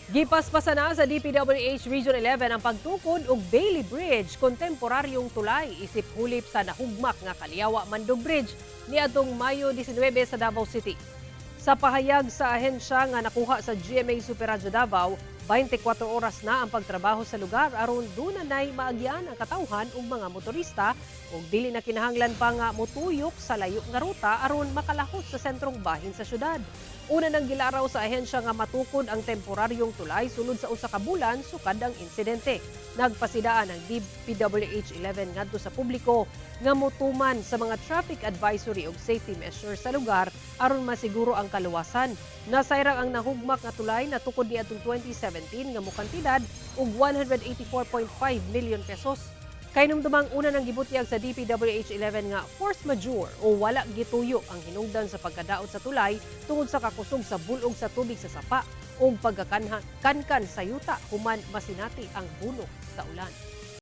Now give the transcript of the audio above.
Gipaspasa na sa DPWH Region 11 ang pagtukod og Bailey Bridge, kontemporaryong tulay isip hulip sa nahugmak nga Kaliawa Mandog Bridge niadtong Mayo 19 sa Davao City. Sa pahayag sa ahensya nga nakuha sa GMA Super Radyo Davao, 24 oras na ang pagtrabaho sa lugar aron dunay maagyan ang katawhan ug mga motorista ug dili na kinahanglan pa nga motuyok sa layo nga ruta aron makalahos sa sentrong bahin sa syudad. Una nang gilaraw sa ahensya nga matukod ang temporaryong tulay sulod sa 1 ka bulan sukad ang insidente. Nagpasidaan ang DPWH 11 ngadto sa publiko nga motuman sa mga traffic advisory ug safety measures sa lugar aron masiguro ang kaluwasan. Nasayrang ang nahugmak nga tulay natukod niadtong 2017 nga mokantidad og 184.5 million pesos. Kahinumdumang una nang gibutyag sa DPWH 11 nga force majeure o wala gituyo ang hinungdan sa pagkadaot sa tulay tungod sa kakusog sa bulog sa tubig sa sapa o pagkakankan sa yuta human masinati ang bunok sa ulan.